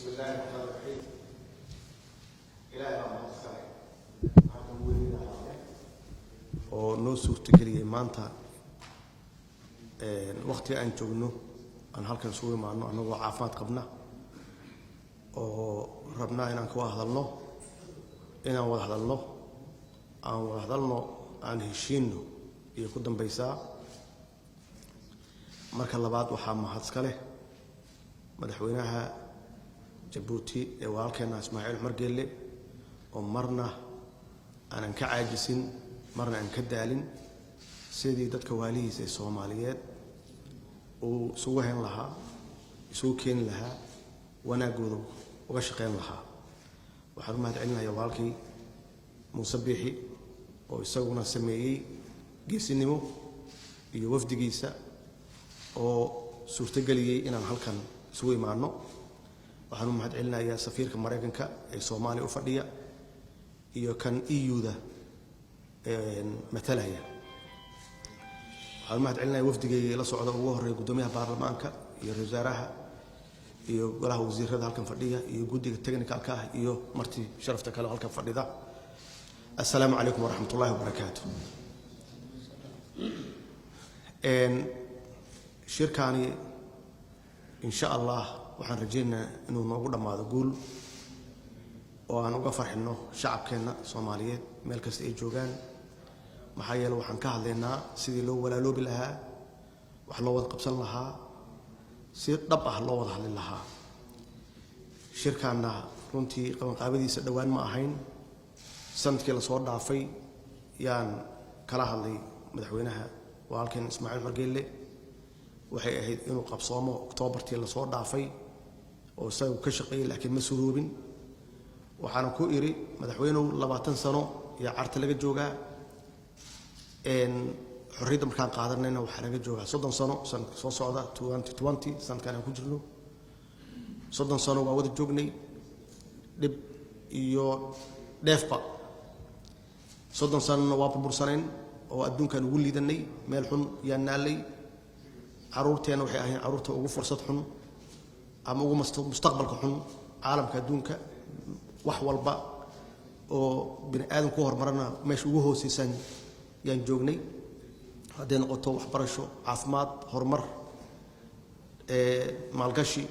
Bismi illaahi raxmaan raxiim. Ilaahay baa mahad iskale halkan weyninaaya oo noo suurtageliyey maanta waqtiga aan joogno, aan halkan isugu imaano annagoo caafimaad qabna oo rabnaa inaan ka wada hadalno, inaan wada hadalno, aan wada hadalno, aan heshiinno iyo ku dambaysaa. Marka labaad, waxaa mahad iska leh madaxweynaha Jabuuti ee walaalkeena Ismaaciil Cumar Geelle, oo marna aanan ka caajisin, marna aan ka daalin sidii dadka waalihiisa ee Soomaaliyeed uu isugu hayn lahaa, isugu keeni lahaa, wanaagooda uga shaqayn lahaa. Waxaan u mahad celinayaa walaalkii Muuse Biixi oo isaguna sameeyey geesinimo, iyo wafdigiisa oo suurtogeliyey inaan halkan isugu imaano. Waxaan u mahad celinayaa safiirka Maraykanka ee Soomaaliya u fadhiya iyo kan EU-da matalaya. Waxaan u mahad celinaya wafdigayga la socda, ugu horreeya guddoomiyaha baarlamaanka iyo ra wasaaraha iyo golaha wasiirada halkan fadhiya iyo guddiga technicalka ah iyo marti sharafta kale oo halkan fadhida. Assalaamu calaykum waraxmat ullahi wabarakaatu. Shirkaani, insha Allah, waxaan rajaynaynaa inuu noogu dhammaado guul oo aan uga farxino shacabkeenna Soomaaliyeed meel kasta ay joogaan. Maxaa yeele, waxaan ka hadlaynaa sidii loo walaaloobi lahaa, wax loo wada qabsan lahaa, si dhab ah loo wada hadli lahaa. Shirkaanna runtii qabanqaabadiisa dhowaan ma ahayn. Sanadkii lasoo dhaafay yaan kala hadlay madaxweynaha walaalkeen Ismaaciil Cumar Geelle. Waxay ahayd inuu qabsoomo Oktoobartii lasoo dhaafay oo isaga ka shaqeeyey, laakiin ma suroobin. Waxaana ku idhi, "Madaxweynuhu, 20 sano iyo Carta laga joogaa xorriyadda markaan qaadanayna, waxaa laga joogaa 30 sano sanadka soo socda, 2020, sanadkan aan ku jirno. 30 sano waa wada joognay, dhib iyo dheefba. 30 sanona waa burbursanayn oo adduunkaan ugu liidanay, meel xun yaa naalay. Carruurteenna waxay ahayn carruurta ugu fursad xun ama ugu mustaqbalka xun caalamka adduunka. Wax walba oo bini aadam ku horumarana meesha ugu hooseysaan yaan joognay, hadday noqoto waxbarasho, caafimaad, horumar, maalgashi,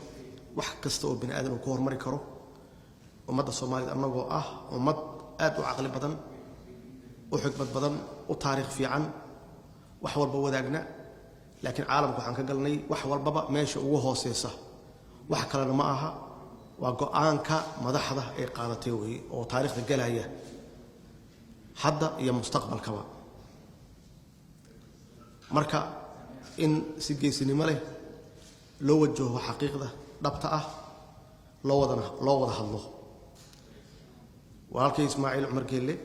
wax kasta oo bini aadam uu ku horumari karo. Ummadda Soomaaliyed, annagoo ah ummad aad u caqli badan, u xikmad badan, u taariikh fiican, wax walba wadaagna, laakiin caalamka waxaan ka galnay wax walbaba meesha ugu hooseysa. Wax kalena ma aha, waa go-aanka madaxda ay qaadatay weeye oo taariikhda galaya hadda iyo mustaqbalkaba. Marka in si geesinimo leh loo wajaho xaqiiqda dhabta ah, loo wadana loo wada hadlo. Walaalkay Ismaaciil Cumar Geelle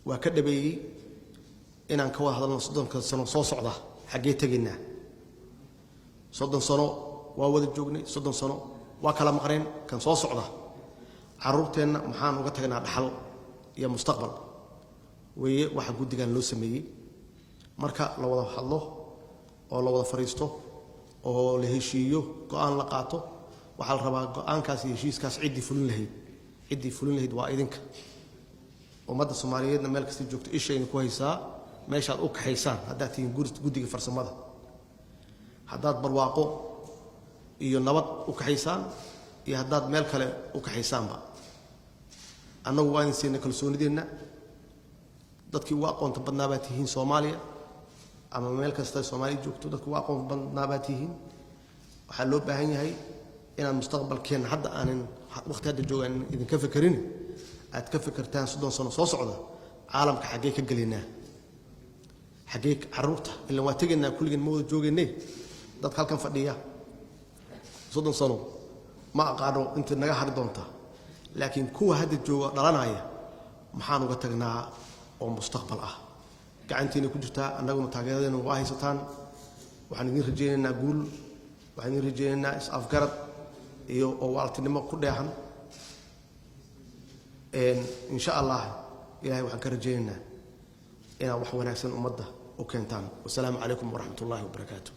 waa ka dhabeeyey inaan ka wada hadalno 30-ka sano soo socda xaggee tegaynaa. 30 sano waa wada joognay, 30 sano waa kala maqneen. Kan soo socda carruurteenna maxaan uga tagnaa dhaxal iyo mustaqbal weeye waxa guddigan loo sameeyey. Marka la wada hadlo oo la wada fadhiisto oo la heshiiyo, go-aan la qaato, waxaa la rabaa go-aankaas iyo heshiiskaas ciddii fulin lahayd. Ciddii fulin lahayd waa idinka. Ummadda Soomaaliyeedna meel kasta joogto ishayna ku haysaa meeshaad u kaxaysaan. Haddaad tihiin guddiga farsamada, haddaad barwaaqo iyo nabad u kaxaysaan iyo haddaad meel kale u kaxaysaanba, annagu waa idin siinay kalsoonideenna. Dadkii ugu aqoonta badnaa baa tihiin Soomaaliya ama meel kasta Soomaaliya joogto, dadka ugu aqoon badnaa baa tihiin. Waxaa loo baahan yahay inaan mustaqbalkeenna hadda aanan waqti hadda joogaan idinka fekerin, aad ka fekertaan 30 sano soo socda caalamka xaggee ka gelaynaa, xaggee carruurta. Ilan waa tegaynaa kulligeen, ma wada joogayne. Dadka halkan fadhiya 30 sano ma aqaano inta naga hari doonta, laakiin kuwa hadda jooga dhalanaya maxaan uga tagnaa oo mustaqbal ah? Gacantiina ku jirtaa, annaguna taageeradeena waa haysataan. Waxaan idin rajaynaynaa guul, waxaan idin rajaynaynaa is-afgarad iyo oo walaaltinimo ku dheehan. Insha Allah, Ilahay waxaan ka rajaynaynaa inaad wax wanaagsan ummadda u keentaan. Wasalaamu calaykum waraxmat ullahi wabarakaatu.